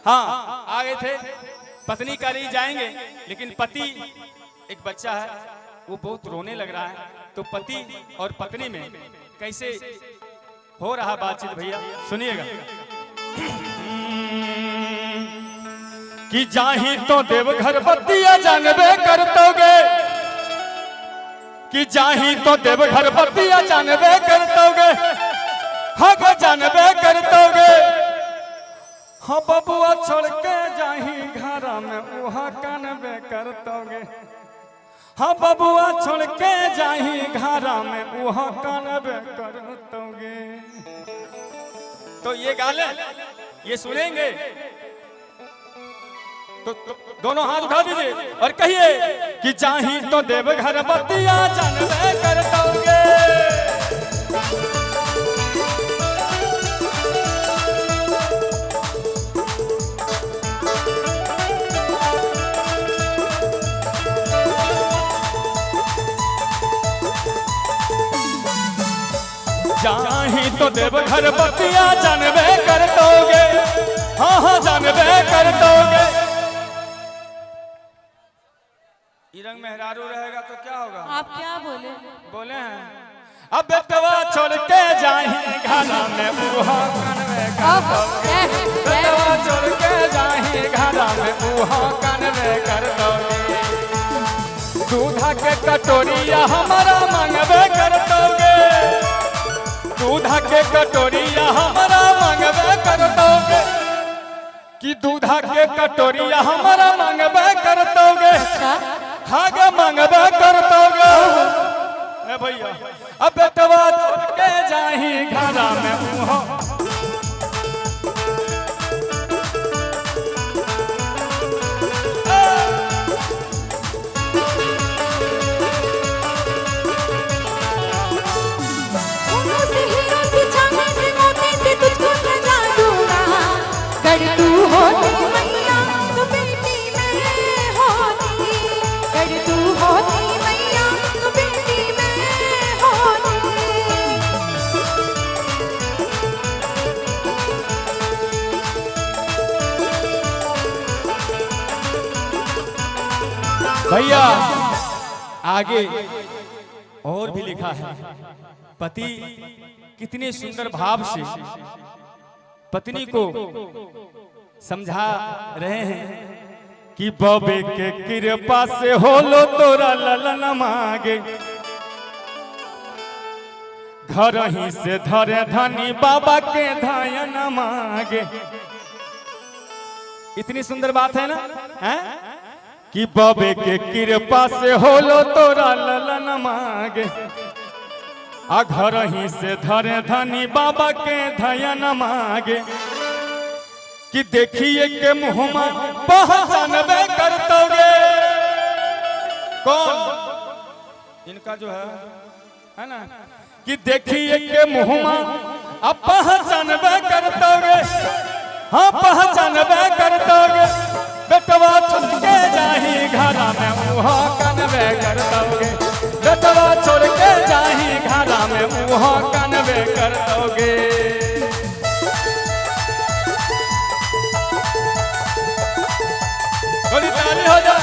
हाँ आ गए थे, पत्नी का नहीं जाएंगे, लेकिन पति एक बच्चा है वो बहुत रोने लग रहा है। तो पति और पत्नी में कैसे हो रहा बातचीत भैया सुनिएगा। कि जाही तो देवघर बतिया जानबे करतोगे, कि जाही तो देवघर बतिया जानबे करतोगे, हग जानबे करतोगे। हाँ बबुआ छोड़ के जाही घर में उहा कानबे करतोगे। हाँ बबुआ छोड़ के जाही घर में उहा कानबे करतोगे। तो ये गाले ये सुनेंगे तो दोनों हाथ उठा दीजिए और कहिए कि जाही तो देवघर बतिया जानबे करतोगे। जाही तो देवघर बतिया जानबे करतोगे, हाँ हाँ जानबे करतोगे। रंग मेहरारू रहेगा तो क्या होगा? आप क्या बोले? बोले हैं अब बेटवा छोड़ के जाही घरा में उहा कानवे करतोगे। बेटवा छोड़ के जाही घरा में उहा कानवे करतोगे। दूधा के कटोरिया हमारा मांगबे करतोगे, दूधा के कटोरिया हमारा मांगबे करतोगे। कि दूधा के कटोरिया हमारा मांगबे करतोगे, हागे मांगबे करतोगे। ए भैया अब बेटवा छोड़ के जाही घरा में उहो। से हीरो से चांदी से मोती से तुझको सजा दूंगा। गढ़ तू होती मैया तो बेटी मैं होती, गढ़ तू होती मैया तो बेटी मैं होती। भैया आगे और भी लिखा है, पति कितने सुंदर भाव से पत्नी को समझा रहे हैं कि बाबे के कृपा से होलो तोरा ललन मांगे, घर ही से धरे धनी बाबा के धायन मांगे। इतनी सुंदर बात है ना, है? कि बाबे के कृपा से होलो तोरा ललन मांगे, आ घर ही से धरे धनी बाबा के धयन मांगे। कि देखिए के मुँहमा पहचानबे करतोगे। कौन इनका जो है ना, कि देखिए के मुँहमा अब पहचानबे करतोगे, हाँ पहचानबे करतोगे। बेटवा छोड़ के जाही घरा में उहो कनबे करतोगे। बेटवा छोड़ के जाही घरा में उहो कनबे करतोगे। थोड़ी ताली हो जाए।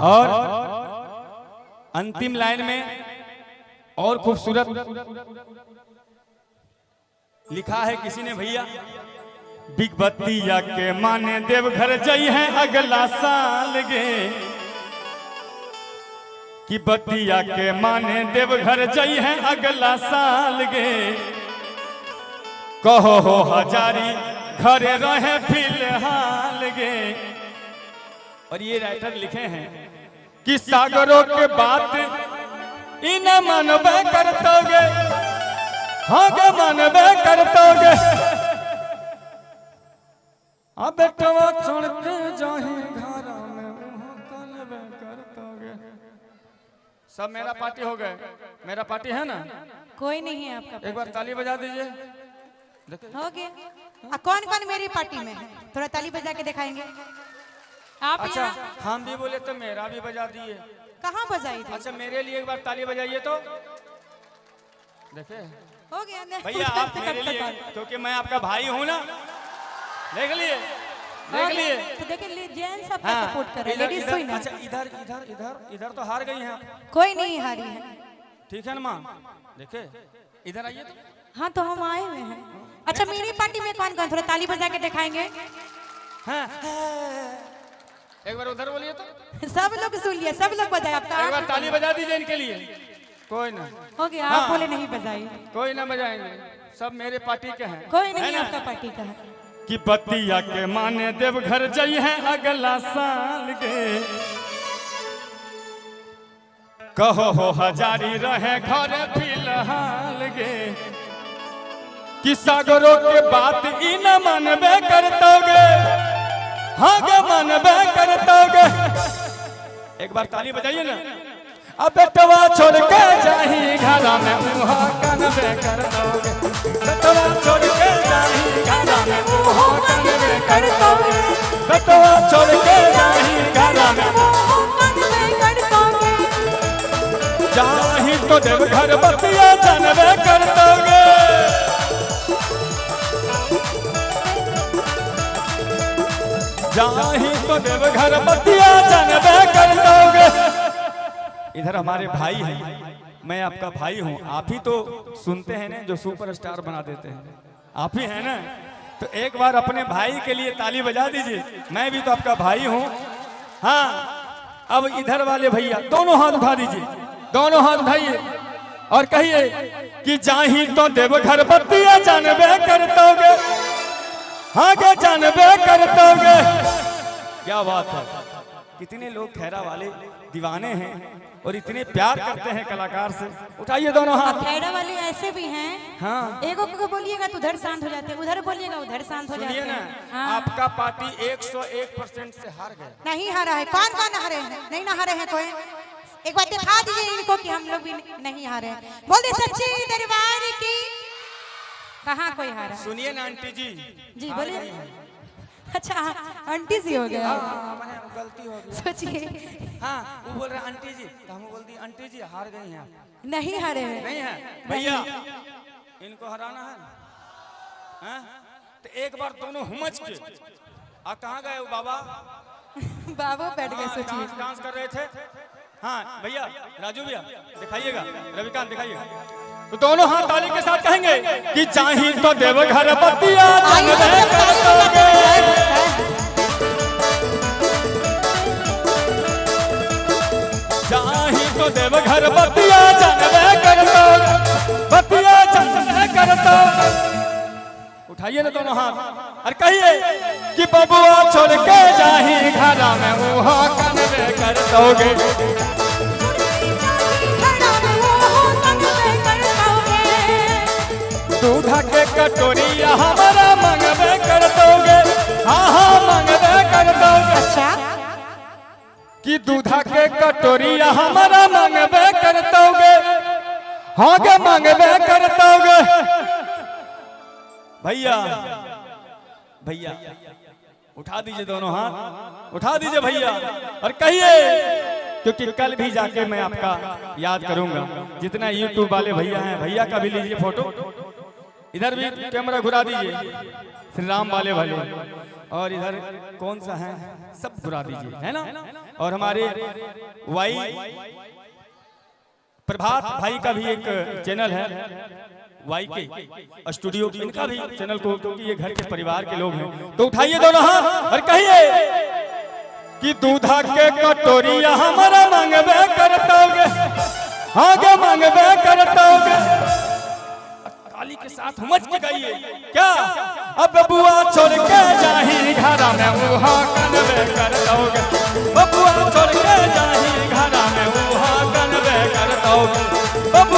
और अंतिम लाइन में और खूबसूरत लिखा है किसी ने भैया, बिगबतिया के माने देवघर जई है अगला साल गे, कि बतिया के माने देवघर जई है अगला साल गे। कहो हो हजारी घरे रहे फिलहाल गे। और ये राइटर लिखे हैं कि सागरों के बात इन मनबे करतोगे, हाँ के मनबे करतोगे। अब बेटवा छोड़ के जाही घरा में उहो कनबे करतोगे। सब मेरा पार्टी हो गए। मेरा पार्टी है ना? कोई नहीं है आपका। एक बार ताली बजा दीजिए। हो गया। कौन कौन मेरी पार्टी में है? थोड़ा ताली बजा के दिखाएंगे आप। अच्छा, हम भी बोले तो मेरा भी बजा दिए। कहाँ बजाई थी? अच्छा, मेरे लिए एक बार ताली बजाइए तो देखे। हो गया भैया, आप मेरे लिए, क्योंकि मैं आपका भाई हूँ ना। देख लिए, देख लिए। तो देखिए, जेंट्स आपका सपोर्ट कर रहे हैं, लेडीज कोई ना। अच्छा, इधर इधर इधर इधर तो हार गई हैं आप। कोई नहीं हारी है। ठीक है ना माँ? देखे, इधर आइए तो। हाँ, तो हम आए हुए हैं। अच्छा, मेरी पार्टी में कौन कौन? थोड़ा ताली बजा के दिखाएंगे। हाँ, एक बार उधर बोलिए तो। सब लोग सुन लिया, सब लोग बजाए आपका। एक बार ताली बजा दीजिए इनके लिए। कोई ना। हो गया। आप बोले नहीं बजाई। कोई ना बजाएंगे, सब मेरे पार्टी के हैं। कोई नहीं आपका पार्टी का है। कि बतिया के माने देवघर जई है अगला साल गे, कहो हो हजारी रहे घर फिलहाल गे, कि सागरों के बात ई न मनबे करतोगे, हाँ गे मनबे करतोगे। एक बार ताली बजाइए ना। अब बेटवा छोड़ के जाही घरा में उहा कनबे करतोगे, बेटवा छोड़ के जाही घरा में उहा कनबे करतोगे, बेटवा छोड़ के जाही घरा में उहा कनबे करतोगे, जाही तो देवघर बतिया जानबे करतोगे। जाही तो देवघर बतिया जानबे करतोगे। इधर हमारे भाई हैं, मैं आपका भाई हूँ। आप ही तो सुनते हैं ना जो सुपरस्टार बना देते हैं, आप ही हैं ना। तो एक बार अपने भाई के लिए ताली बजा दीजिए। मैं भी तो आपका भाई हूँ। हाँ, अब इधर वाले भैया दोनों हाथ उठा दीजिए, दोनों हाथ उठाइए और कहिए कि जाही तो देवघर बतिया जानबे करतोगे, हाँ के जानबे करतोगे। क्या बात है, कितने लोग खैरा वाले दीवाने हैं और इतने प्यार करते हैं कलाकार से। उठाइए दोनों हाथ। खैरा वाले ऐसे भी हैं। हाँ, एगो को बोलिएगा तो उधर शांत हो जाते हैं, उधर बोलिएगा उधर शांत हो जाते हैं। ना, हाँ। आपका पार्टी 101% से हार गया। नहीं हारा है। कौन कौन हारे हैं? नहीं ना हारे हैं कोई। एक बार दिखा दीजिए इनको कि हम लोग भी नहीं हारे हैं। बोल दे सच्चे दरबार की। कहाँ कोई हारा? सुनिए ना आंटी जी। जी बोलिए। अच्छा, आंटी जी हो गया, गलती हो गई। सोचिए। हाँ, वो बोल रहे आंटी जी, तो हम बोल दिए आंटी जी हार गई हैं। नहीं हारे हैं। नहीं है भैया, इनको हराना है हैं? तो एक बार दोनों हुमच के। आ कहाँ गए वो बाबा? बाबा बैठ गए। सोचिए, डांस कर रहे थे। हाँ भैया, राजू भैया दिखाइएगा, रविकांत दिखाइएगा। तो दोनों हाथ ताली के साथ कहेंगे कि चाही तो देवघर बतिया जानबे करतोगे, चाही तो देवघर बतिया जानबे करतोगे, बतिया जानबे करतोगे। उठाइए ना दोनों हाथ और कहिए कि बबुआ छोड़ के जाही घरा में उहा कनबे करतोगे, दूध के कटोरिया हमारा मंगबे करतोगे, हाँ हाँ मंगबे करतोगे। अच्छा, कि दूध के कटोरिया हमारा मंगबे करतोगे, हाँ के मंगबे करतोगे। भैया भैया उठा दीजिए दोनों हाथ, उठा दीजिए भैया और कहिए, क्योंकि कल भी जाके मैं आपका याद करूंगा। जितना यूट्यूब वाले भैया हैं, भैया का भी लीजिए फोटो, इधर भी कैमरा घुरा दीजिए, श्री राम वाले वाले, और इधर कौन सा है सब घुरा दीजिए, है ना। और हमारे वाई प्रभात भाई का भी एक चैनल है, वाई के स्टूडियो, इनका भी चैनल को, क्योंकि ये घर के परिवार के लोग हैं। तो उठाइए दोनों हाथ और कहिए कि दूधा के कटोरिया हमारा मांगबे करतोगे, हाँ गे मांगबे करतोगे। ताली के साथ मच के गाइए क्या, अब बबुआ छोड़ के जाही घरा में उहा कनबे करतोगे, बबुआ छोड़ के जाही घरा में उहा कनबे करतोगे, बबुआ